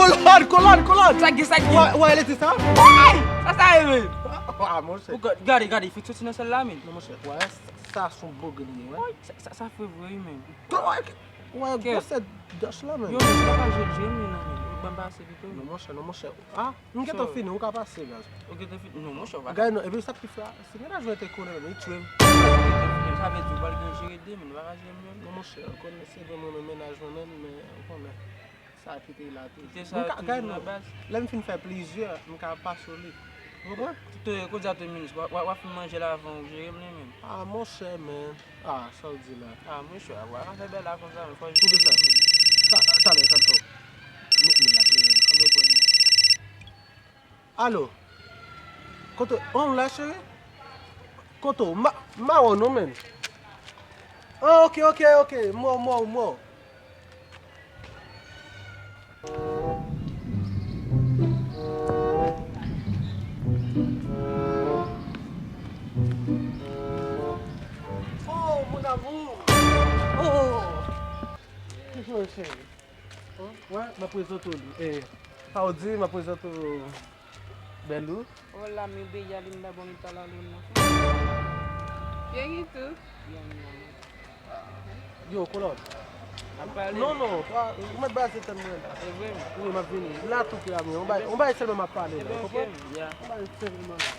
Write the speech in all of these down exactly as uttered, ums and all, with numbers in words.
Kolòd, kolòd, kolòd! Sa gen, sa gen. Wè, wè, lete sa? Ay! Sa, sa ye, men? Ah, monchè. Ou ga-, gade, gade, fèk soti nan sèl la, men. Non, monchè, wè, sa, sa se yon bòg li ye, wè. Sa, sa, sa fre vre, wi, men. Wè, wè, gwosè dòch la, men. Yo, men, se pa jwe, jwe, men, non, men. Ou ban m pase pito, men. Non, monchè, non, monchè. Ah, m gentan fini, ou ka pase, guys. Ou gentan fini? Non, monchè, ou pa. Gade, non, epi sa ki fè, si mennaj mwen te konnen, men, li tchwe m. Ou gentan fini, sa vle di ou pral gen jere de, men, ou pa ka jere m, men. Non, monchè, ou konnen se vre mwen, men mennaj mwen, men, men, ou konnen. Sa kite la tou. Kite sa tou, gade, non, baz. Lè m fin fè plizyè, m ka pase w li. Ou konprann? Tou, tou, kounye a tou, minis, w a, w a, w a fin manje l avan ou jere m li menm. Ah, monchè, men. Ah, sa w di la? Ah, monchè, w a fè bèl la konsa, men fò jere m li menm. Pou ki sa? Ta-, talè, talè, oh. Men, men la, men, anben pran li. Alo? Kote, on la, cheri? Kote w? Ma, ma wè w non, men. Ah, ok, ok, ok. M wè w, m wè w, m wè w. Oh, mon amour. Oh. Ki fè w, cheri? Wè, m ap prezante w li. Eh, Saudi, m ap prezante w Bèlou. Hola, mi bella, linda, bonita, la luna. Bien, e tou? Bien, bien. Yo, Kolòd. Ap pale. Non, non, pa, ou mèt bay se tèm mwen la. E vre, men. Wi, m ap vini. La tou prè a mwen. On bay, on bay sèlman m ap pale la, ou konprann? On bay sèlman la.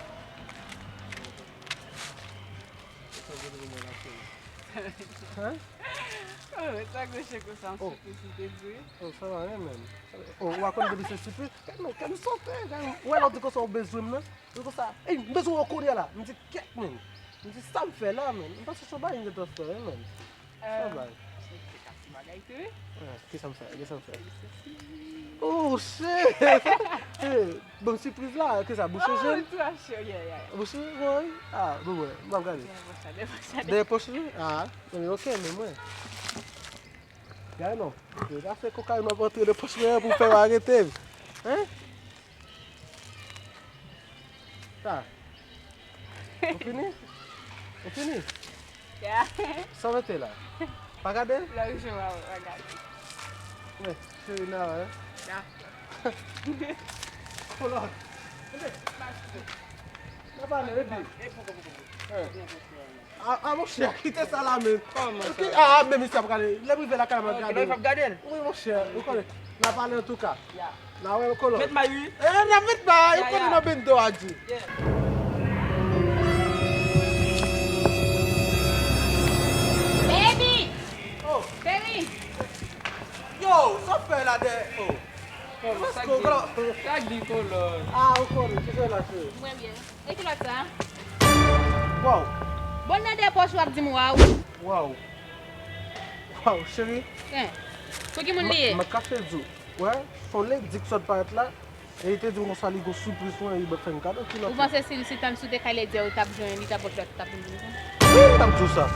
Hein? Oh, sa gwoche konsa, yon sipriz li te di. Oh, sa va, hein, men. Oh, ou pa konn depi se sipriz? Kèm, kèm sote, kèm. Ou wè lè w di konsa ou bezwen m nan? Ou konsa, ey, m bezwen w kounye a la. M di, kèt, men. M di, sa m fè la, men. M panse se yon bagay m gentan fè, hein, men. Sa bay. Ou te ka ti bagay tou, wi. Ah, kisa m fè? Kisa m fè? Oh, shit! Eh, bon, sipriz la, kisa, bouche jèn? Oh, tou achte, yeah, yeah, yeah. Bouche, woy. Ah, bon, bon, m ap gade. Dèyè pòch la, dèyè pòch la. Dèyè pòch li? Ah, men ok, men mwen. Gade non. Yo, sa se kokayin w ap antre nan pòch mwen an pou fè w arete m. Hein? Sa. Ou fini? Ou fini? Ya. Sa w mete la? Pa gade l? Lòt jou a, w a gade. Wi, cheri, n a wè. Dakò. Kolòd. N a pale, epi. E poko, poko, poko. Hein. Ah, ah, monchè, kite sa la, men. Kòman sa? Ah, ah, men misye ap gade. Lè m rive lakay la, m ap gade. Wi, monchè, ou konnen. N a pale antouka. N a wè, Kolòd. Met may, wi. Eh, n a met may, ou konnen nan bendo a di. Baby! Oh. Baby! Yo, sa w fè la dèyè? Oh. Kòman sa k di? Sa k di, Kolòd? Ah, ou konnen, ki fè la, cheri? Mwen byen. E ki lòt sa? Waw. Bon, nan de pòch w ap di m waw. Waw. Waw, cheri. Hein. Pou ki moun li ye? M ap kache di w. Wè, se yon lady k sot parèt la. E li te di m konsa li gon sipriz pou mwen, li fè m kado ki lòt. Ou panse si, si tann sou te kay lady a, ou t ap jwenn, li t ap gon lòt, t ap vin di m sa? Wi, m t ap di w sa.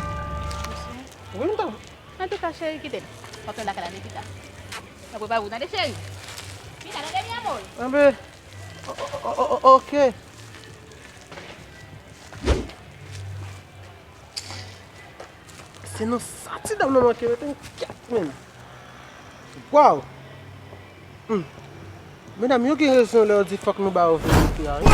Wi, m t ap. Antouka, cheri, kite m. Fòk nou lakay la, Nikita. Mwen prepare pou w tande, cheri. Vin la, tande, mi amor. Anben, o-, o-, o-, o-, ok. Se nan sa ti dam nan manke mete m kèt, men. Waw! Hmm. Medam yo gen rezon lè yo di fòk nou ba yo verite a, wi.